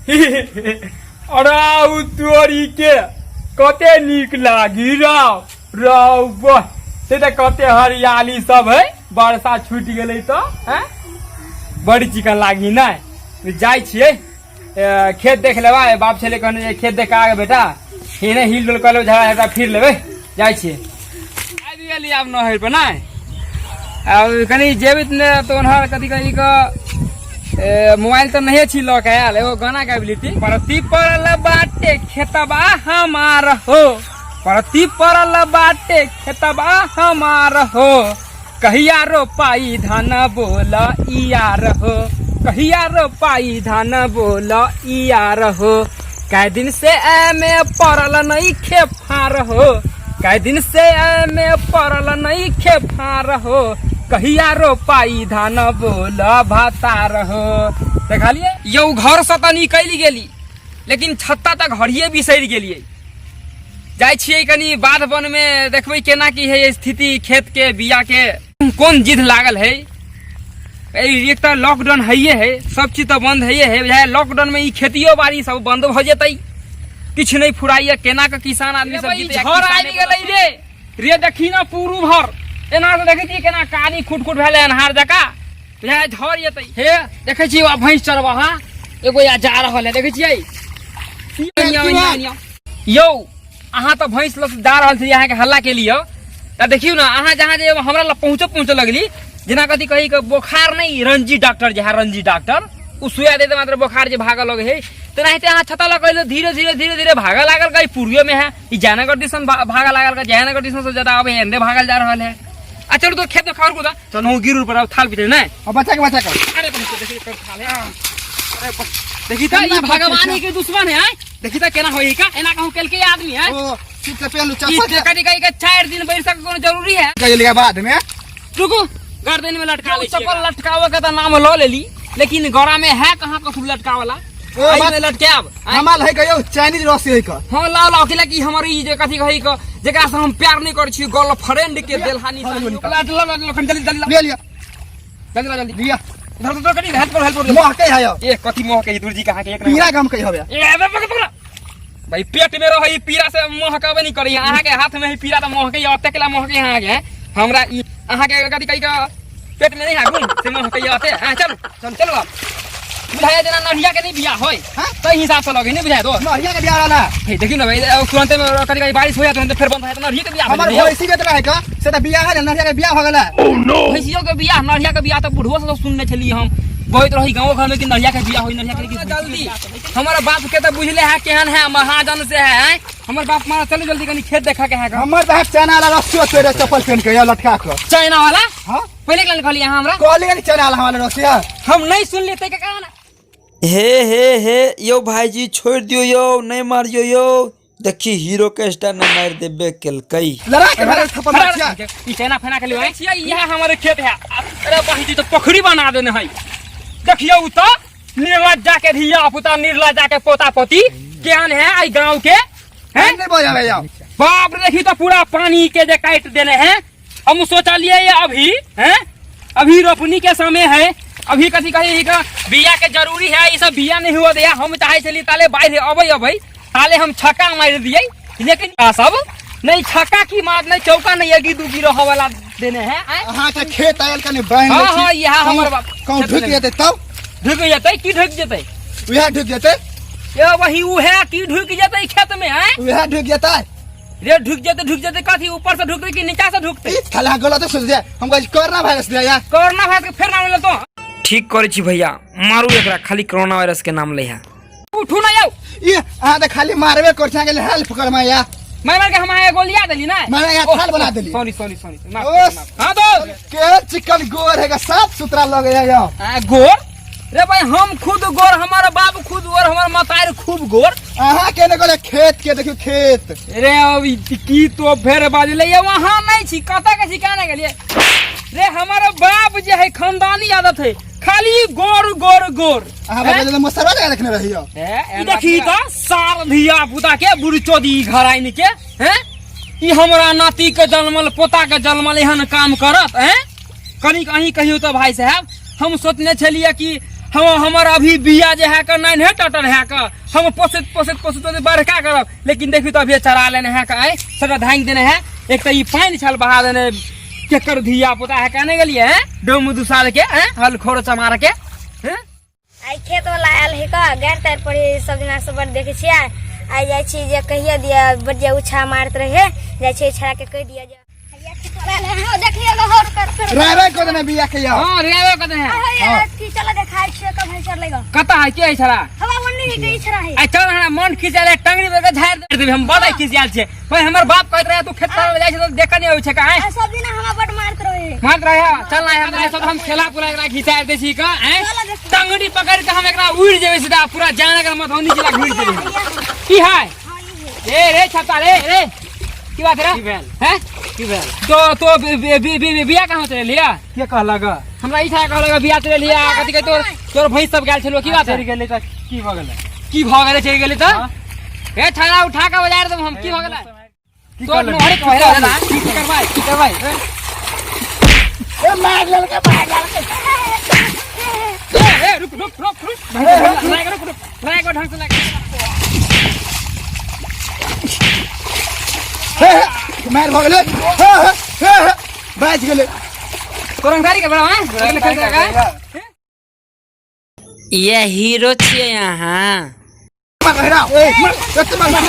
अरे तोरी के कते नीक लागी राव राव वाह से तऽ कते हरियाली सब है वर्षा छूटि गेलै तऽ हैं बड़ी चिकन लागी नहि जाइ छियै खेत देख लेबै बाप छलै कहने जे खेत देख आगे बेटा एने हिल डुल कऽ लेबै झगड़ा झगड़ा फिर लेबै जाइ छियै आबि गेली आब नहर पर नहि आब कनि जेबै ने तऽ ओनहर कथी कही कऽ मोबाइल तऽ नहिए छी लऽ के आयल एगो गाना गाबि लेती। परती पड़ल बाटे खेतबा हमार हो, परती पड़ल बाटे खेतबा हमार हो, कहिया रोपाई धान बोल यार हो, कहिया रोपाई धान बोल यार हो, कै दिन से एमे पड़ल नहीं खेफार हो, कै दिन से एमे पड़ल नहीं खेफार हो, कहिया रोपाई धान बोल भातार हो। देखलिए यौ घर से तऽ निकलि गेली लेकिन छत्ता तऽ घरिये बिसरि गेलियै। जाइ छियै कनि बाध वन में देखबै केना की है स्थिति, खेत के बिया के कोन जिद लागल है। एक तऽ लॉकडाउन हइये है, सब चीज तऽ बंद हइये है, बुझाइए लॉकडाउन में ई खेतियो बाड़ी सब बंद भऽ जेतै, किछु नहि फुराइए, केना के किसान आदमी सब जीतै। झड़ आबि गेलै रे रे, देखी ना पुरू भर एना तऽ देखै छियै केना कारी खुट खुट भेलै अन्हार जकाँ, बुझाइए झड़ जेतै। हे देखै छियै ओ भैंस चरवाहा एगो या जा रहल है, देखै छियै। यौ अहाँ तऽ भैंस लग जा रहल छी, अहाँके हल्ला के लिए तऽ देखियौ ने अहाँ जहाँ जे हमरा लग पहुँचो पहुँचो लगली, जेना कथी कही के बोखार नहीं रंजी डॉक्टर जे है, रंजी डॉक्टर उ सुया देते मात्र बोखार जे भागऽ लगे है, तेनाहिते अहाँ छता लग अइलो धीरे धीरे धीरे धीरे भागऽ लागल, कहीं पूर्वे में है ई जयनगर दिसन भागऽ लागल, कहीं जयनगर दिसन से ज्यादा आबे है एंदे भागल जा रहल है। आ चलू तो खेत में खबर को चलू गिर पर थाल पीते नहीं। अब बचा के बचा के। अरे बच्चे, देखिए, कब थाल है। अरे देखी तो, केना ई भगवान बच्चे के दुश्मन है, आय? देखी तो केना होई का? एना कहूं केल के आदमी है। ओ, सीट के पेन लू, ई चप्पल के। कदी कदी के 4 दिन बैठ सके कोनो जरूरी है? कहियो लिया बाद में। रुको, गर्दन में लटका ले। चप्पल लटकावे के तो नाम ल लेली, लेकिन गड़ा में है कहां कथू लटकावला? ओ, एहि बात में लटकायब, आँय? हमार है कहियो चाइनीज रस्सी है का। हाँ, लाओ, लाओ, कि लागी हमर ई जे कथी कही के, जेकरा से हम प्यार नहीं करै छी, गर्लफ्रेंड के देलहानी हाँ, से। हाँ, ला, ला, ला, ला, जल्दी, जल्दी, ला। ले लिया। जल्दी, ला, जल्दी। लिया। इधर, उधर, कनी, हेल्प करो, हेल्प करो। मोह के है यो। ए, कथी मोह के, ई दुर्जी कहाँ के एक नंबर। पीरा गम के हवे। ए, ए, पकड़, पकड़। भाई, पेट में रहे, ई पीरा से महकबे नहीं करी। अहाँ के हाथ में ही पीरा तो महके, अते के ला महके अहाँ के। हमरा ई, अहाँ के कथी कही के पेट में नहीं है गुण, से महके अते। हाँ, चलू, चलू, चलू आप। बुझाया जेना नढ़िया के नहीं बियाह होय। हाँ? तै हिसाब से लगे नहीं बुझाया तो। नढ़िया के बियाह रहला। हे, देखियो ना भाई, अब तुरंते में कभी कभी बारिश हो जाए, तुरंते फिर बंद हो जाए, तो नढ़िया के बियाह हमर भेलै। भैंसी के है का, से त बियाह है, नढ़िया के बियाह हो गेलै। Oh no! भैंसियो के बियाह, नढ़िया के बियाह त बुढ़वो से सुनने छली हम। बहुत रही गांव घर में कि नढ़िया के बियाह होई, नढ़िया के कि जल्दी। हमर बाप के त बुझले है केहन है, महाजन से है, हैं? हमर बाप मारा चलू जल्दी कनी खेत देखा के है का। हमर त चना वाला रस्सी तोरे चप्पल पहन के या लटका के। चाइना वाला? हां। पहले के कहलिए अहाँ हमरा? कहलिए कि चाइना वाला हमारा रस्सी है। हम नहीं सुन लेते के कारण। हे हे हे यो भाईजी छोड़ दियो यो, नहीं मारियो यो, देखी हीरो के स्टार ने मार देबे केलकै। लड़ा के मारे थप्पड़ मार छिया। ई चाइना फैना के लिए छिया, इहे हमारे खेत है। अरे बहिन जी तो पोखरी बना देने है। देखियो उ तो निर्लज्जा के धिया पुता, निर्लज्जा के पोता पोती केहन है आई गांव के, हैं? नहीं बोल जावे यो। बाप रे, देखी तो पूरा पानी के जे काट देने हैं। हम सोचलिए ये अभी, हैं? अभी रोपनी के समय है, अभी कथी कही का बिया के जरूरी है, ये सब बिया नहीं हुआ दिया। हम चाहे छली ताले बाढ़ अबै अबै ताले हम छक्का मार दिए, लेकिन आ सब नहीं छक्का की मार, नहीं चौका, नहीं एगी दूगी रह वाला देने हैं, आँय? अहाँ के खेत आयल कनी बान्हि हाँ, लै छी। हाँ, इएह हमर बाप। कहूँ खेत ढुकि लेने। जेतै तब? ढुकि जेतै की ढुकि जेतै? उएह ढुकि जेतै। ए वही उएह की ढुकि जेतै खेत में, आँय? उएह ढुकि जेतै। रे ढुक जेतै, ढुक जेतै कथी ऊपर से ढुकतै कि नीचा से ढुकतै? ई खाली अहाँ गलत सोच दे। हम कहै छी कोरोना वायरस दे यार। कोरोना वायरस के फेर नाम लेतो। ठीक करै छी भैया, मारू एकरा, खाली कोरोना वायरस के नाम ले है। उठू ना यौ। ई अहाँ तऽ खाली मारबे कर छी, अहाँ के हेल्प करमा या। मैं मार के हम आए गोलिया देली ना। मारे यहाँ थाल बना देली। सॉरी, सॉरी, सॉरी, माफ ओ, कर, माफ। हाँ तो। के चिकन गोर है का साफ सुथरा लगे है यौ। आ, गोर? रे भाई हम खुद गोर, हमारा बाप खुद गोर, हमार मतार खूब गोर। अहाँ के ने कहले खेत के देखियो खेत। रे अभी की तो फेर बाजले ये वहां नहीं छी, कतऽ के छी कहने गेलिए। रे हमारा बाप जे है खानदानी आदत है, खाली गोर गोर गोर। अहाँ बाप जे मसरवा लगा रखने रहियो। ए, ई देखी त सार धिया पुता के बुढ़ चोदी घर आइन के, हैं? ई हमरा नाती के जन्मल पोता के जन्मल एहन काम करत, हैं? कनिक अहीं कहियो त भाई साहब, हम सोचने छलिए कि हम हमर अभी बिया जे है के नहीं है टटल है के, हम पोसैत पोसैत पोसैत पोसैत बड़का करब, लेकिन देखियो तो अभी चरा लेने है के, आय सबटा धांगि देने है। एक तऽ ई पानि छल बहा देने, केकर धिया पुता है कहने गेलिए हैं डोम दुसाल के हैं हल खोर चमार के हैं। आइ खेत वाला आयल है का गारि तारि पर सब दिना सब बड़ देखे छियै। आइ जाइ छी जे कहिया दिया बड़ जे उछा मारत रहे, जाइ छी छड़ा के कहि दिया जे हैया खेत वाला आयल है, देखिए लो हर कर कर। राय राय कऽ देने बिया के यौ। हां, रेवे कत है। हां की चल देखाय छियै कब है चल लेगा। कत है के है छड़ा? हवा ओन्नी है के छड़ा है। आइ चल हमरा मन खिंचायल है, टंगड़ी पर के झाड़ि देबै हम, बड़ा खिंचायल छै भाई। हमर बाप कहैत रहे तू खेत पर जाइ छै तऽ देखऽ नहि अबै छै का? आ सब दिना हमरा बड़ मारत रहे। मारत रहे। चल ना हमरा सब हम खेला पूरा एकरा घिचाय दै छी का हैं, टंगड़ी पकड़ के हम एकरा उड़ जेबै सीधा पूरा जान एकरा मधुबनी जिला घुरि जेबै। की है ए रे छाता रे रे की बात रे? की भेल? हैं की भेल? तो बी- बी- बी- बिया कहाँ चले लिया? के कहलक? हमरा ई छा कहलक बिया चले लिया, कथी कहै तोर तोर भैंस सब गेल छलो, की बात है? चलि गेलै तऽ की भऽ गेलै? की भऽ गेलै? चलि गेलै तऽ हाँ? ए छाड़ा उठा के बजार देब हम। की भऽ गेलै? की तोर कहलक? मोहरे के भैरा ना की करबै? की करबै? ए मार लेलकै, मार लेलकै। ए ए रुक रुक रुक रुक लाग, रुक रुक लाग, ढंग से लाग। हे हे मार भऽ गेलै। हे हे हे हे बाजि गेलै। कोरंगारी के बड़ा हैं। ये हीरो छियै अहाँ। मार भैरा, ए मार, एते मार, मार।